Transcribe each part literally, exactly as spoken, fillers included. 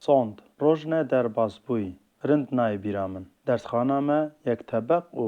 Sond, rojne derbas bûyî, rind nayê bîra min. Dersxana me yektebeq û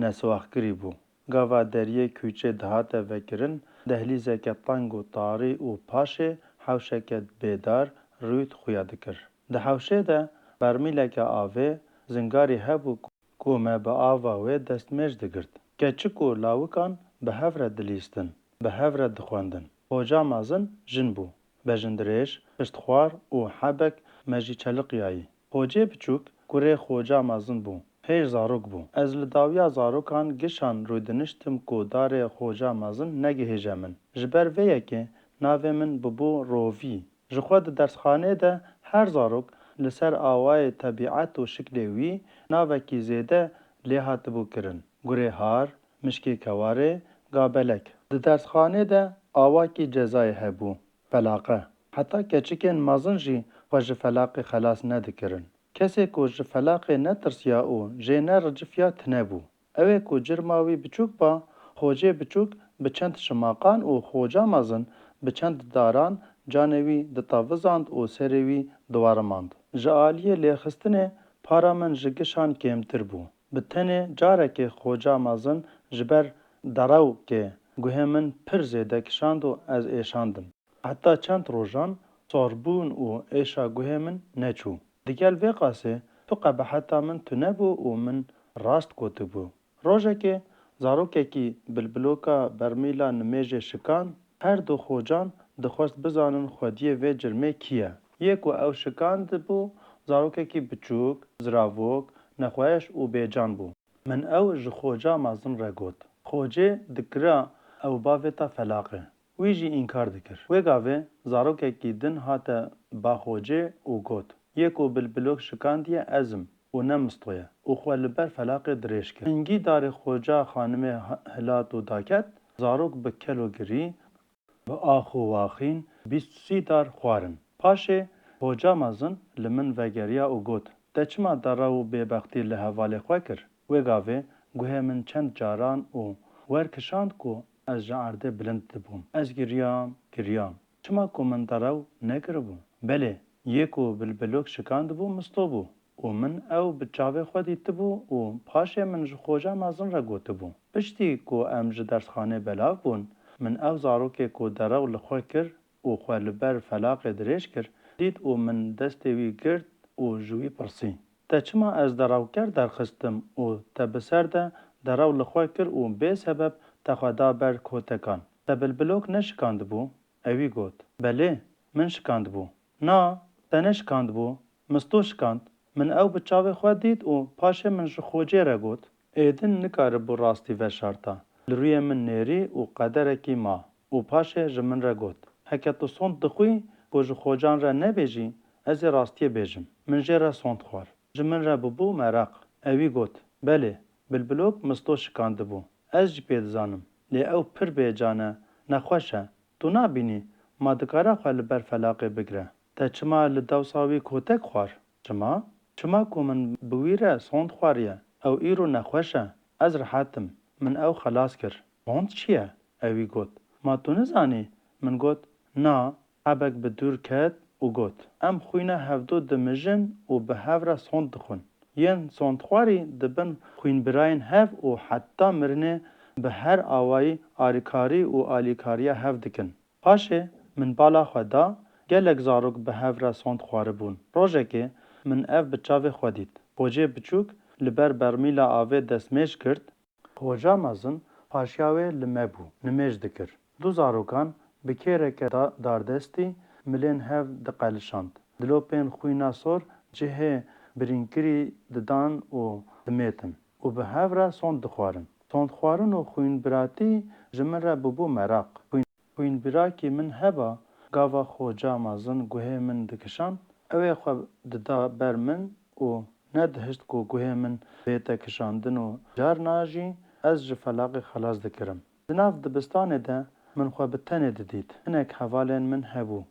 nesiwaxkirî bû. Gava deriyê kûçê dihate vekirin, dehlîzeke teng û tarî û paşê hewşeke bêdar rûyt xuya dikir. Di hewşê de bermîleke avê zingarî hebû ku me bi ava wê destmêj digirt. Keçik û lawikan bi hev re dilîstin, bi hev re dixwendin. Xoca mezin jin bû. Bejindirêj, piştxwar û hebek me jî çeliqiyayî. Xocê biçûk kurê xoca mezin bû. Hêj zarok bû. Ez li dawiya zarokan gişan rûdiniştim ku darê xoca mezin negihêje min. Ji ber vê yekê navê min bibû Rovî. Ji xwe di dersxanê de her zarok li ser awayê tebîet û şiklê wî navekî zêde lê hatibû kirin. Gurê har, mişkê kewarê, gabelek. Di dersxanê de awakî cezayê hebû, felaqe. Heta keçikên mezin jî xwe ji felaqê xelas nedikirin. Kesê ku ji felaqê netirsiya û jê nericifiya tune bû. Ew ê ku cirma wî biçûk ba, xocê biçûk bi çend şimaqan û xoca mezin bi çend daran canê wî ditevizand û serê wî diwerimand. Ji aliyê lêxistinê para min ji gişan kêmtir bû. Bi tenê carekê xoca mezin ji ber derewkê guhê min pir zêde kişand û ez êşandim. Heta çend rojan sorbûn û êşa guhê min neçû. Digel vê qasê tu qebeheta min tune bû û min rast gotibû. Rojekê zarokekî bilbiloka bermîla nimêjê şikand, her du xocan dixwest bizanin xwediyê vê cirmê kî ye. Yê ku ew şikandibû zarokekî biçûk, ziravok, nexweş û bêcan bû. Min ew ji xoca mezin re got. Xocê dikira ew bavêta felaqê. Wî jî înkar dikir. Wê gavê zarokekî din hate ba xocê û got, yê ku bilbilok şikandiye ez im û ne misto ye û xwe li ber felaqê dirêj kir. Hingî darê xoca xanimê ha-, hilat û daket, zarok bi kel û girî, bi ax û waxîn bîst sî dar xwarin. Paşê xoca mezin li min vegeriya û got, te çima derew û bêbextî li hevalê xwe kir? Wê gavê guhê min çend caran û wer kişand ku ez ji erdê bilind dibûm. Ez giriyam, giriyam. Çima ku min derew nekiribû? Belê, yê ku bilbilok şikandibû misto bû û min ew bi çavê xwe dîtibû û paşê min ji xoca mezin re gotibû. Piştî ku em ji dersxanê belav bûn, min ew zarokê ku derew li xwe kir û xwe li ber felaqê dirêj kir, dît û min destê wî girt û ji wî pirsî, te çima ez derewker derxistim û te bi ser de derew li xwe kir û bê sebeb te xwe da ber kotekan? Te bilbilok neşikandibû? Ewî got, belê, min şikandibû. Na, te neşikandibû, misto şikand. Min ew bi çavê xwe dît û paşê min ji xocê re got, êdin nikaribû rastî veşarta. Li rûyê min nêrî û qederekî ma û paşê ji min re got, heke tu sond dixwî ku ji xocan re nebêjî, ez ê rastiyê bêjim. Min jê re sond xwar. Ji min re bûbû meraq. Ewî got, belê, bilbilok misto şikandibû. Ez jî pê dizanim. Lê ew pir bêcan e, nexweş e. Tu nabînî, ma dikare xwe li ber felaqê bigire? Te çima li dewsa wî kotek xwar? Çima? Çima ku min bi wî re sond xwariye. Ew îro nexweş e. Ez rihet im. Min ew xelas kir. Sond çi ye? Ewî got. Ma tu nizanî? Min got, na. Hebek bi dûr ket û got, em xwîna hevdu dimijin û bi hev re sond dixwin. Yên sondxwarî di bin xwînbirayên hev û heta mirinê bi her awayî arîkarî û alîkariya hev dikin. Paşê min bala xwe da, gelek zarok bi hev re sond xwaribûn. Rojekê min ev bi çavê xwe dît. Xocê biçûk li ber bermîla avê destmêj girt. Xoca mezin paşiya wê li me bû, nimêj dikir. Du zarokan bi kêreke da-, dardestî milên hev diqelişand. Dilopên xwîna sor cihê birînkirî didan û dimêtin û bi hev re sond dixwarin. Sondxwarin û xwînbiratî ji min re bûbû meraq. Xwîn-, xwînbirakî min heba gava xoca mezin guhê min dikişand, ew ê xwe dida ber min û nedihişt ku guhê min bête kişandin û carna jî ez ji felaqê xelas dikirim. Di nav dibistanê de min xwe bi tenê didît. Hinek hevalên min hebû.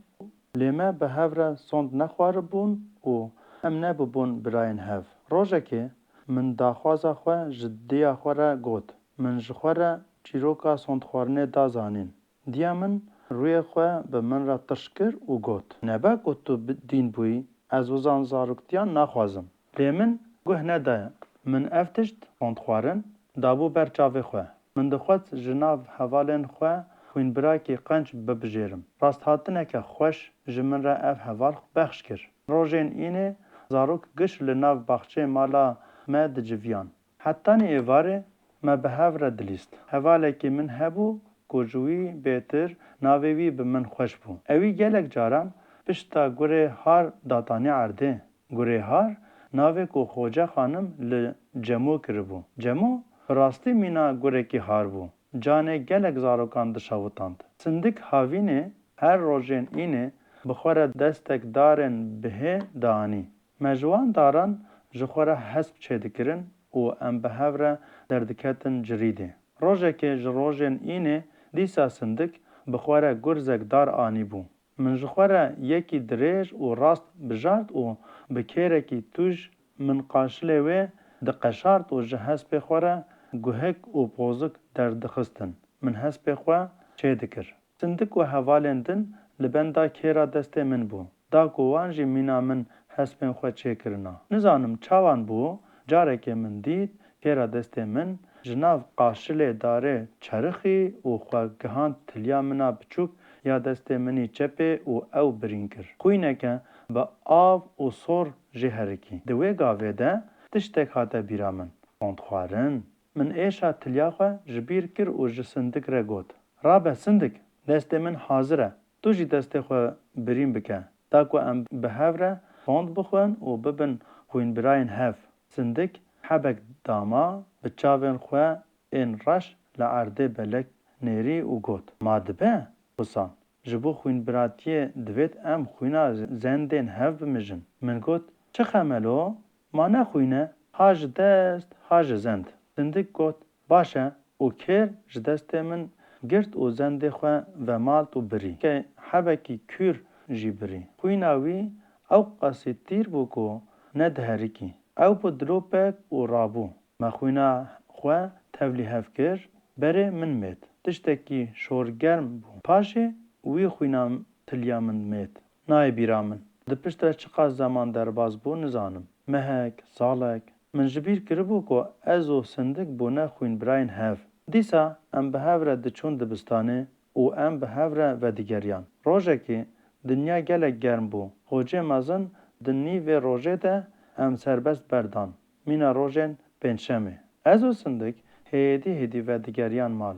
Lê me bi hev re sond nexwaribûn û em nebûbûn birayên hev. Rojekê min daxwaza xwe ji diya xwe re got. Min ji xwe re çîroka sondxwarinê da zanîn. Diya min rûyê xwe bi min re tirş kir û got, nebe ku tu bi-, dîn bûyî, Ez wizan zaroktiyan naxwazim. Lê min guh nedaye. Min ev tişt, fond xwarin, dabû ber çavê xwe. Min dixwest ji nav hevalên xwe xwînbirakî qenc bibijêrim. Rasthatineke xweş ji min re ev heval bexş kir. Rojên înê zarok giş li nav baxçeyê mala me diciviyan. Hetanî êvarê me bi hev re dilîst. Hevalekî min hebû ku ji wî bêtir navê wî bi min xweş bû. Ewî gelek caran pişta gurê har datanî erdê. Gurê har, navê ku Xoce xanim li Cemo kiribû. Cemo bi rastî mîna gurekî har bû. Canê gelek zarokan dişewitand. Sindik havînê her rojên înê bi xwe re destek darên bihê dianî. Me ji wan daran ji xwe re hesp çêdikirin û em bi hev re derdiketin cirîdê. Rojekê ji rojên înê dîsa Sindik bi xwe re gurzek dar anîbû. Min ji xwe re yekî dirêj û rast bijart û bi kêrekî tûj min qaşilê wê diqeşart û ji hespê xwe re guhik û pozik derdixistin. Min hespê xwe çêdikir. Sindik û hevalên din li benda kêra destê min bû. Da ku wan jî mîna min hespên xwe çêkirina. Nizanim çawan bû, carekê min dît kêra destê min ji nav qaşilê darê çerixî û xwe gihand tiliya mina biçûk ya destê min î çepê û ew birîn kir. Xwîneke bi av û sor jê herikî. Di wê gavê de tiştek hate bîra min. Fond xwarin. Min êşa tiliya xwe ji bîr kir û ji Sindik re got, Rabe Sindik, destê min hazir e, tu jî destê xwe birîn bike, da ku em bi hev re fond bixwin û bibin xwînbirayên hev. Sindik hebek dama, bi çavên xwe ên reş li erdê belek nêrî û got, Ma dibe, Xusan, ji bo xwînbiratiyê divêt em xwîna zendên hev bimijin. Min got, Çi xemelo? Ma ne xwîn e, ha ji dest, ha ji zend. Sindik got, Baş e, û kêr ji destê min girt û zendê xwe vemalt û birî. Ke hebekî kûr jî birî. Xwîna wî ewqasî tîr bû ku nediherikî. Ew bû dilopek û rabû. Me xwîna xwe tevlî hev kir, berê min mêt. Tiştekî şorgerm bû. Paşê wî xwîna tiliya min mêt. Nayê bîra min. Di pişt re çiqas zeman derbas bû, nizanim. Mehek, salek. Min ji bîr kiribû ku ez û Sindik bûne xwînbirayên hev. Dîsa em bi hev re diçûn dibistanê û em bi hev re vedigeriyan. Rojekê dinya gelek germ bû. Xocê mezin di nîvê rojê de em serbest berdan. Mîna rojên pêncşemê. Ez û Sindik hêdî hêdî vedigeriyan mal.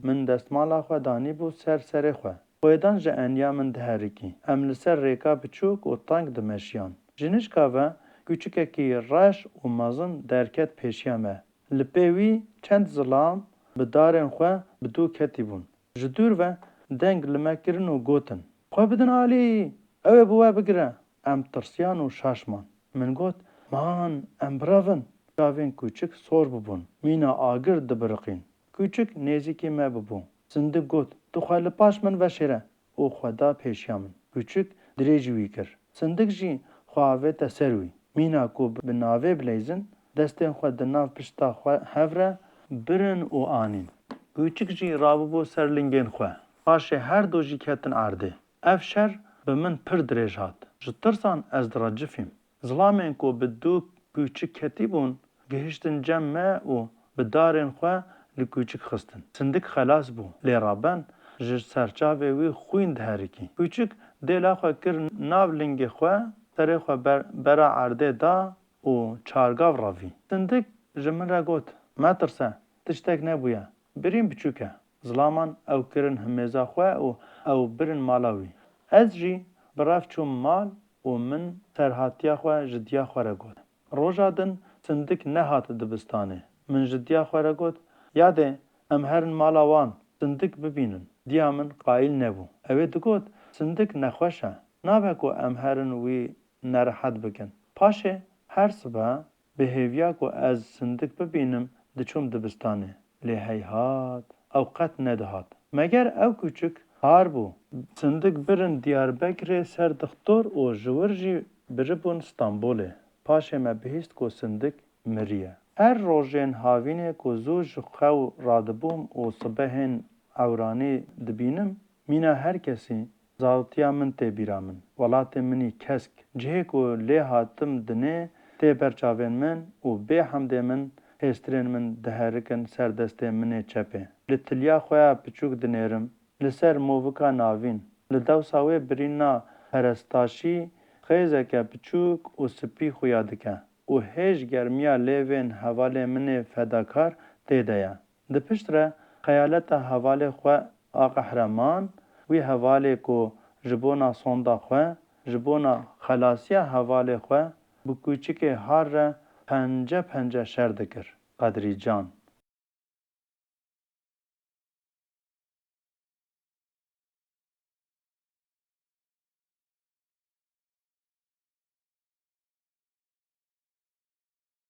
Min destmala xwe danîbû ser serê xwe. Xwêdan ji eniya min diherikî. Em li ser rêka biçûk û teng dimeşiyan. Ji nişka ve kûçikekî reş û mezin derket pêşiya me. Li pê wî çend zilam bi darên xwe bi dû ketîbûn. Ji dûr ve deng li me kirin û gotin, Xwe bidin alî! Ew ê bi we bigire! Em tirsiyan û şaş man. Min got, Man, em birevin! Çavên kûçik sor bibûn. Mîna agir dibiriqîn. Kûçik nêzîkî me bibû. Sindik got, Tu xwe li paş min veşêre û xwe da pêşiya min. Kûçik dirêjî wî kir. Sindik jî xwe avête ser wî. Mîna ku bi navê bileyzin, destên xwe di nav pişta xwe hev re birin û anîn. Kûçik jî rabûbû ser lingên xwe. Paşê her du jî ketin erdê. Ev şer bi min pir dirêj hat. Ji tirsan ez direcifîm. Zilamên ku bi du kûçik ketîbûn, gihiştin cem me û bi darên xwe li kûçik xistin. Sindik xelas bû, lê raben ji serçavê wî xwîn diherikî. Kûçik dêla xwe kir nav lingê xwe, serê xwe ber-, bera erdê da û çargav revî. Sindik ji min re got, Metirse, tiştek nebûye, birîn biçûk e. Zilaman ew kirin himêza xwe û ew birin mala wî. Ez jî bi rev çûm mal û min serhatiya xwe ji diya xwe re got. Roja din Sindik nehat dibistanê. Min ji diya xwe re got, Yadê, em herin mala wan, Sindik bibînin. Diya min qayîl nebû. Ew ê digot, Sindik nexweş e. Nabe ku em herin wî nerehet bikin. Paşê her sibe bi hêviya ku ez Sindik bibînim, diçûm dibistanê. Lê heyhat, ew qet nedihat. Meger ew kûçik har bû. Sindik birin Diyarbekirê ser dixtor û ji wir jî biribûn Stenbolê. Paşê me bihîst ku Sindik miriye. Her rojên havînê ku zû ji xew radibûm û sibehên ewranî dibînim, mîna her kesî Zarotiya min tê bîra min. Welatê min î kesk. Cihê ku lê hatim dinê tê ber çavên min û bê hemdê min hêstirên min diherikin ser destê min ê çepê. Li tiliya xwe ya piçûk dinêrim, li ser movika navîn. Li dewsa wê birîna perestaşî xêzeke piçûk û spî xuya dike û hêj germiya lêvên hevalê min ê fedakar tê de ye. Di pişt re xeyaleta hevalê xwe a qehreman, wî hevalê ku ji bona sonda xwe, ji bona xelasiya hevalê xwe bi kûçikê har re pence pence şer dikir. Qedrî can.